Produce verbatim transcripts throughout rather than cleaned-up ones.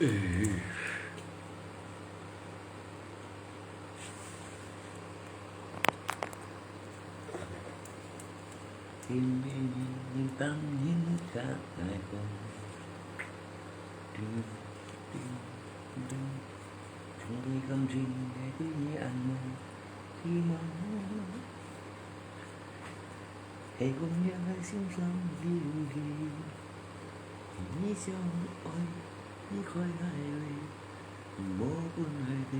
因為你當人家愛過，叮叮叮叮，從未感情愛對你恁樣，希望。 係講若个心上有你，你想愛離開來，無分愛的。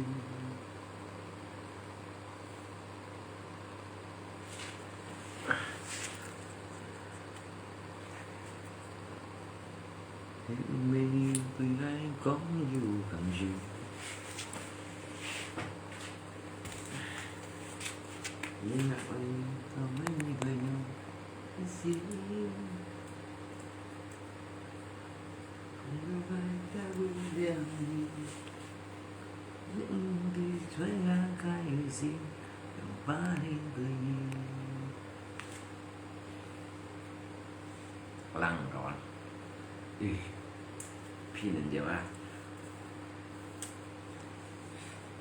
係因為你對𠊎講有感情。 冷个啊，咦，屁能流啊，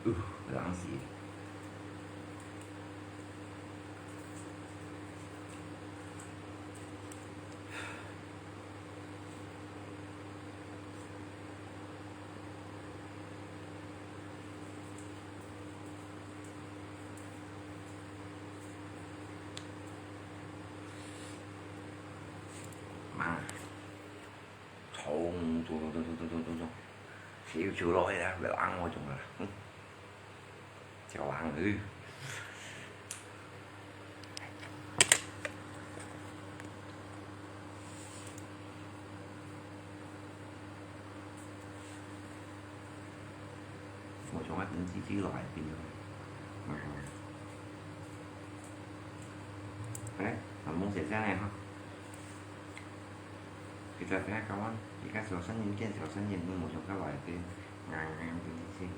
呃，冷死。 媽，衝，衝，衝，衝，衝，衝，衝，衝，手抽落去啊，會冷我種啊，哼，就冷去。 我從該等雞雞來邊个。嗯。哎，老公寫下來哈。其實大家講，一個小生人見小生人，我從該來邊，嗯，嗯，嗯，嗯。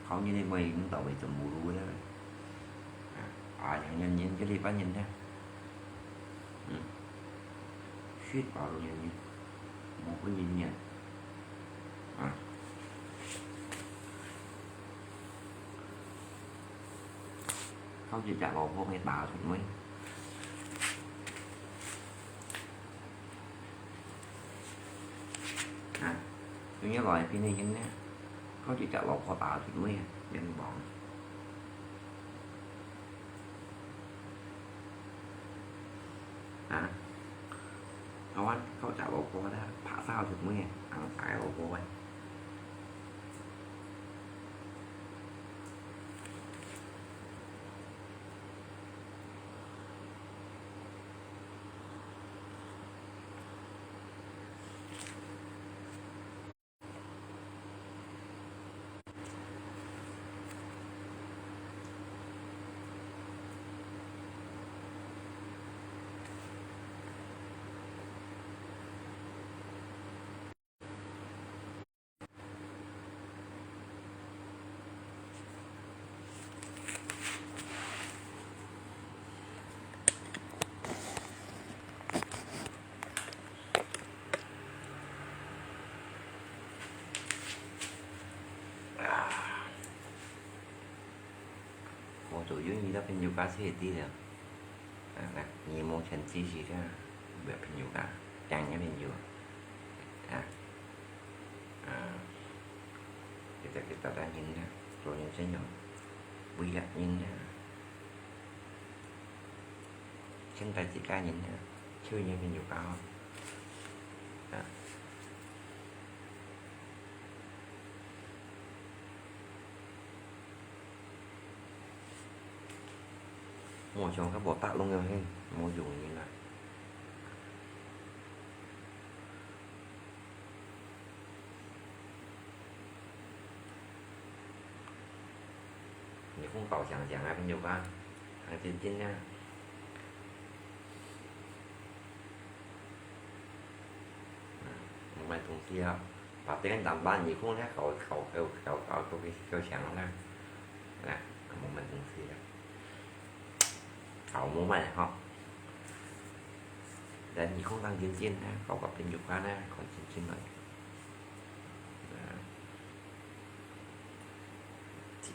好，你的妹，你到位怎麼了？啊，啊，兩年，這禮拜年的。嗯。 雪白个人呢，無分人呢。啊。好似隻老虎个大腿尾。啊，有人來邊个人呢，好似隻老虎大腿尾啊，人望。 啊，台灣口罩無過啦，拍照就咩，紅色个無過个。 我做生意个朋友家姐弟了，啊，那你目前支持个，不要朋友家，讲个朋友，啊，啊，kita kita dah ni lah, kalau yang saya, budak ni lah. 現在自家人啊，就有朋友家哦。啊。無像較無搭攏个，嘿，無容易啦。 你講到想想啊，朋友啊，還真真啊。嗯，無麼東西啊，把這個男班你講咧，搞搞搞搞搞搞搞強啦，啊，無麼東西啦，搞無麼吼。但你講當真真啊，搞個朋友啊，看真真來。啊。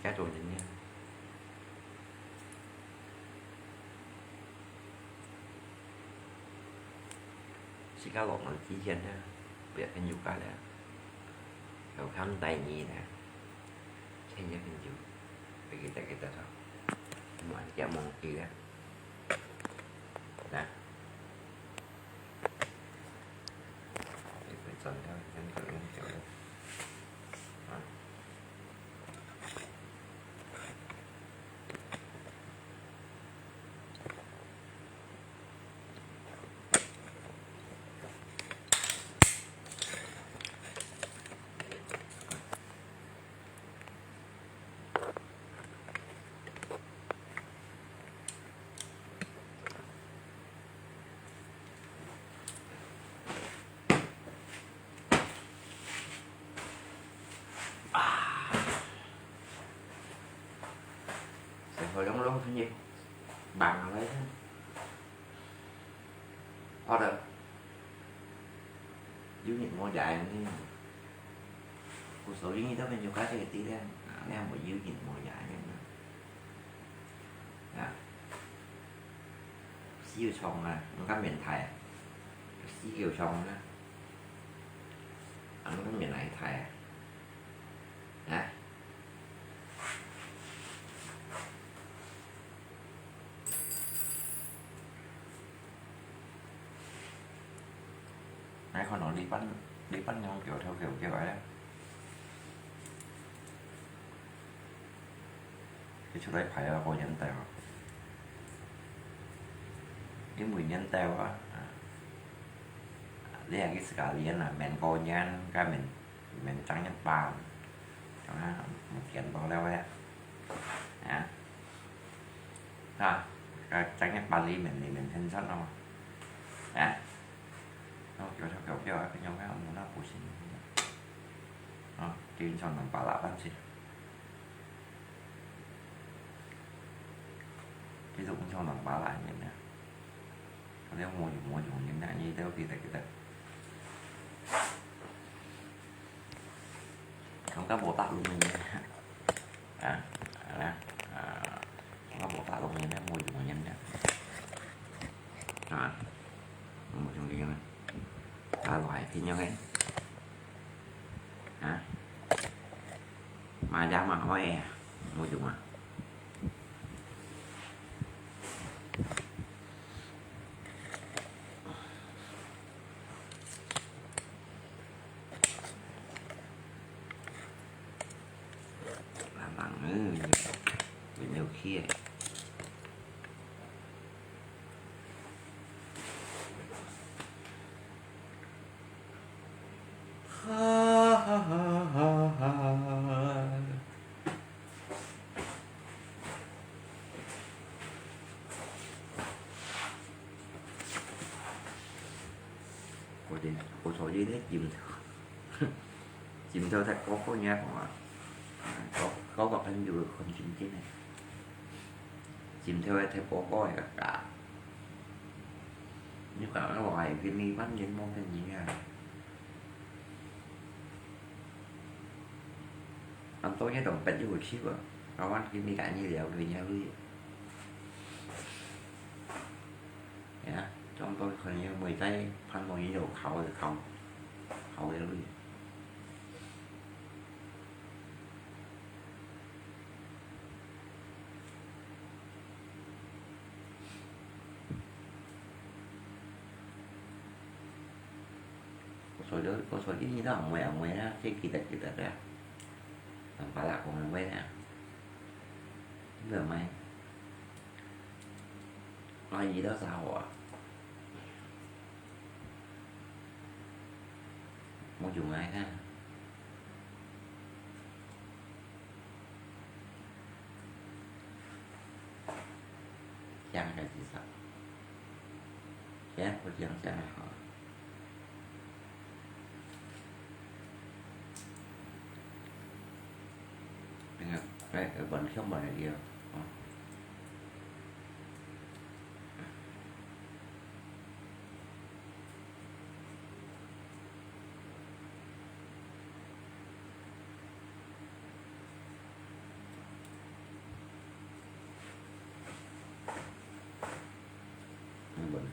該種人呢，自家落門之前呢，不要很有感了，要看待你呢，天天很久，不記得记得了，莫忘记了，来。 啊，食好兩兩分鐘，放下來先。好了，有人無人呢？我所以你都沒有感覺到咧，啊，你還無有人無人呢？啊，四條腸啊，你看面大啊，四條腸啊。 啊，你面來大啊？啊？𠊎看到你班，你班娘叫頭叫叫个。 佢出來排啊，過年代哦。因為年代啊，啊，你還去自家練啊，免過年，該免，免正月半，咁啊，毋見到了呀。啊？啊，該正月半你免，你免天穿咯。啊？哦，叫，叫，叫，叫，啊，朋友，啊，我那不行。啊，今朝能把拉翻去。 其實毋像人巴拉人呢。佢兜無用無用人呢，你兜記得記得。感覺無大陸人呢。啊，啊，啊，感覺無大陸人呢，無用人呢。啊，無用人呢。打落去，變樣个。啊？ Mà dám mà hỏi à, mua dùng à. Mà bằng, ừ, nhiều, nhiều khi à. 我這，我坐這个枕頭，枕頭在高高呢，我，高，高高很久很近近的。 枕頭个忒薄薄个價。你講个話，今日半日無見你啊。恁多日都毋捌有去過，我講今日今日了，今日了。哎呀，這麼多可能每在盼望也有考的考，考的路。 我坐了，我坐進去到，我也，我也，這記得，記得的。人巴拉講的話啊，你明白？ 啊，伊兜啥貨啊？無用來看。這樣開始燒。這樣，我這樣，這樣好了。 那個，哎，呃，往上往下一點，啊。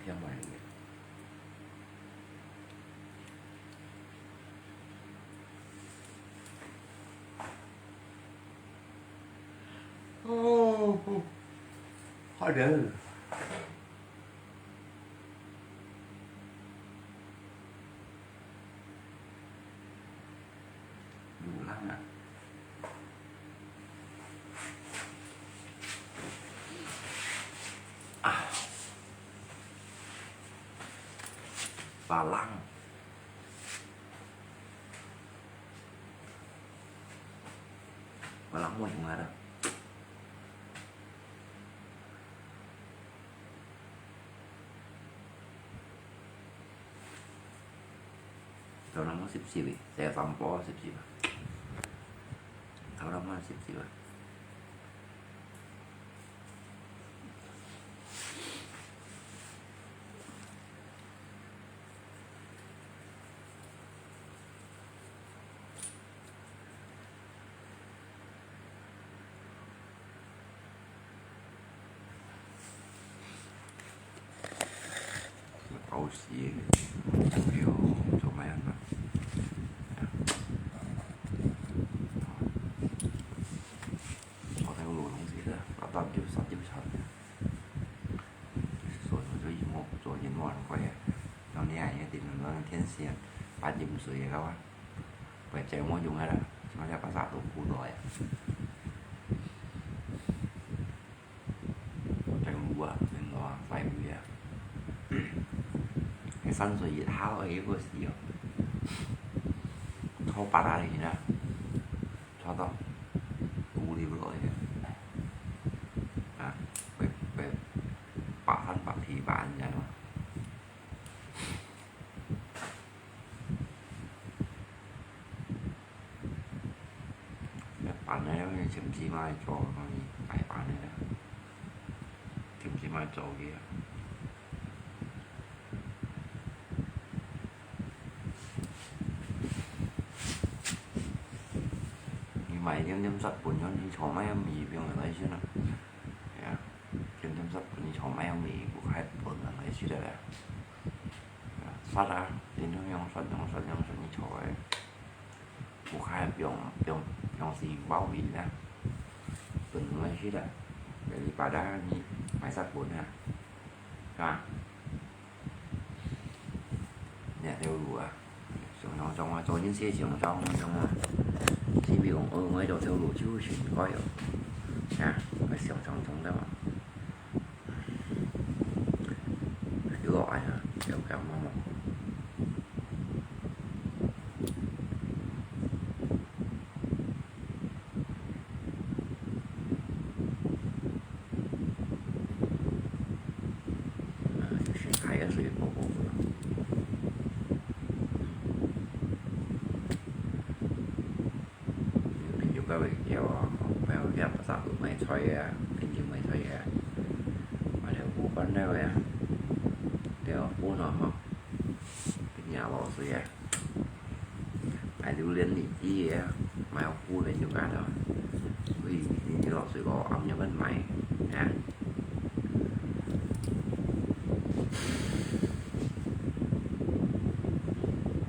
香港人。哦，好冷。 流浪啊。啊，发冷。发冷無用啊啦。 頭那麼濕濕个，洗衫布濕濕啊。頭那麼濕濕啊。 搞死个，哎喲，做麼个啊？我在錄東西的，把它就殺掉它。所以我就一摸，做一摸很快呀。然後你還一點那个天线，把饮水也搞啊。 Pwede mo yung ara, semacam pasado kulo ya. Pwede mo dua, then mo five ya. Cái sẵn rồi gì tháo ấy của gì không? Tháo bà ra thì nè. Tháo tao. Đủ đi rồi. À, bếp, bếp. Bà sẵn bà thì bà ăn vậy mà. Cái bàn này nó chim chim ai cho nó, cái bàn này đó. Chim chim ai cho kìa. Đi mày nhâm nhâm sắt bún cho đi cho mày ăn mì, biếng ở đây chứ nè. Ya, nhâm nhâm sắt bún đi cho mày ăn mì, bố khai bún ở đây chứ đây. Sắt à, đi nước nhông sắt, nhông sắt, nhông sắt đi cho ấy. Bố khai biếng, biếng, biếng gì bao bì nè. Bún ở đây chứ đây. Để đi bà đã đi, mày sắt bún nè. Ha. Nè, theo đủ à. Sống sống sống à, cho những xe sống sống sống à. Chỉ vì ông ơi, ông ấy cho theo đủ chứ, xin coi rồi. Nè, phải sống sống sống đó. Cái gọi à, kéo kéo mau mau. À, cái xe khai cái xe bố bố. Bình Dũng các bạn kéo, kéo kéo bắt sạc của máy xoay à, bình Dũng máy xoay à. Mà nếu bố con đâu à, kéo bố nó hả? Cái nhà lò xì à. Ai lưu liên đi đi à, mà ông bố đến Dũng ăn rồi. Ui, đi lò xì có ấm nhà bên máy. Nè.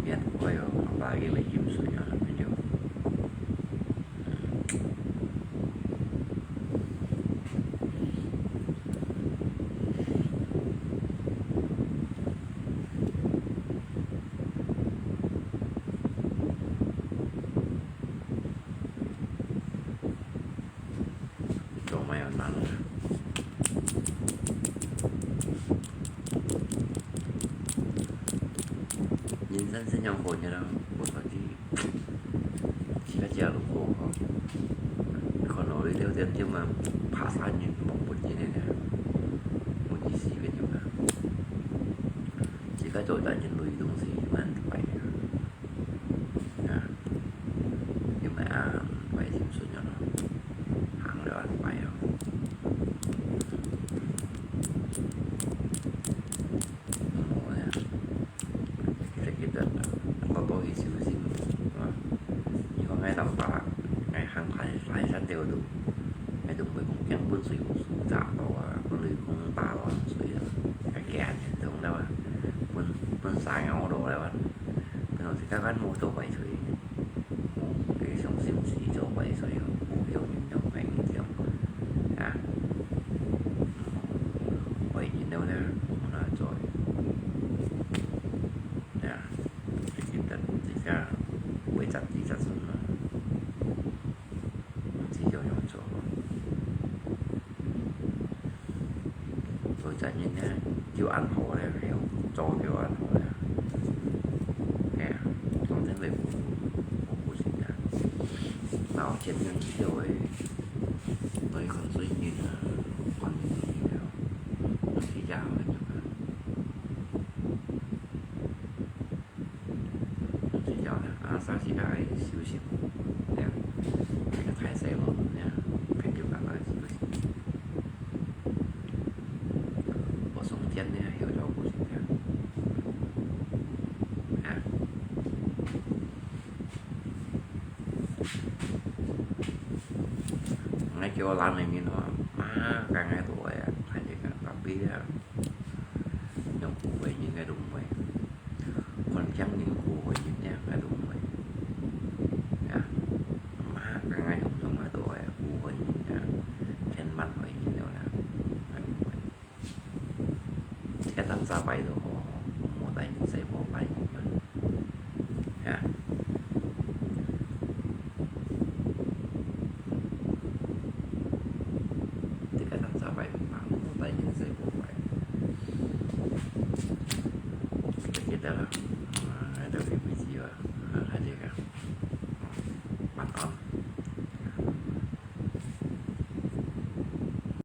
Miễn thôi, ba cái này chim sủi à, mình chịu. Cho mày ăn ăn. Nhân dân sẽ nhau khổ như đâu, một phần gì. Chỉ có chia lục khổ không? Còn nói đi theo tiếp chứ mà phá sản như một một gì này nè. Một gì gì về nhưng mà. Chỉ có tội tại nhân lụy đúng gì mà phải. À. Nhưng mà, à, phải chim sủi cho nó. Hàng đó phải không? Ủa, cái này cái tết đó, có có cái siêu sim, đúng không? Nhưng mà ngay tầm ba, ngay hàng phải, phải sát tiêu đủ. Ngay tụi mình cũng chẳng bớt suy cũng giả tỏ, à, có lưới cũng ba lo suy rồi. 个个還嚴重了啊，分，分蛇咬到了啊，分到自家還無做壞事，哦，佢相信自己做壞事，哦，無有人用，無有用，啊，壞人了呢，無哪做，啊，自家，自家，為自己做主嘛。 自家樣做。做責任呢，就恁好了，做就恁好了。哎呀，講真个，無，無，無事啊。那我天天就會，我一看最近啊，看最近啊，自家好了。 睡覺了，啊，上去大概休息，這樣，這個太細了，這樣，看就趕快休息。我從天呢，有照顧一下，啊。𠊎叫𠊎男个面吼，媽，該𠊎都會啊，還係講，爸比啊，用古話應該都毋會。 看見人過个人呢，𠊎都毋會。啊，嘛，剛剛用用啊，都會過个人啊，千萬个人了啦，𠊎毋會。一旦失敗就好，無帶人世無敗人啊。啊。 這個人做壞人嘛，無帶人世無壞。記得啦，啊，到這為止啊，啊，大家，啊，晚安。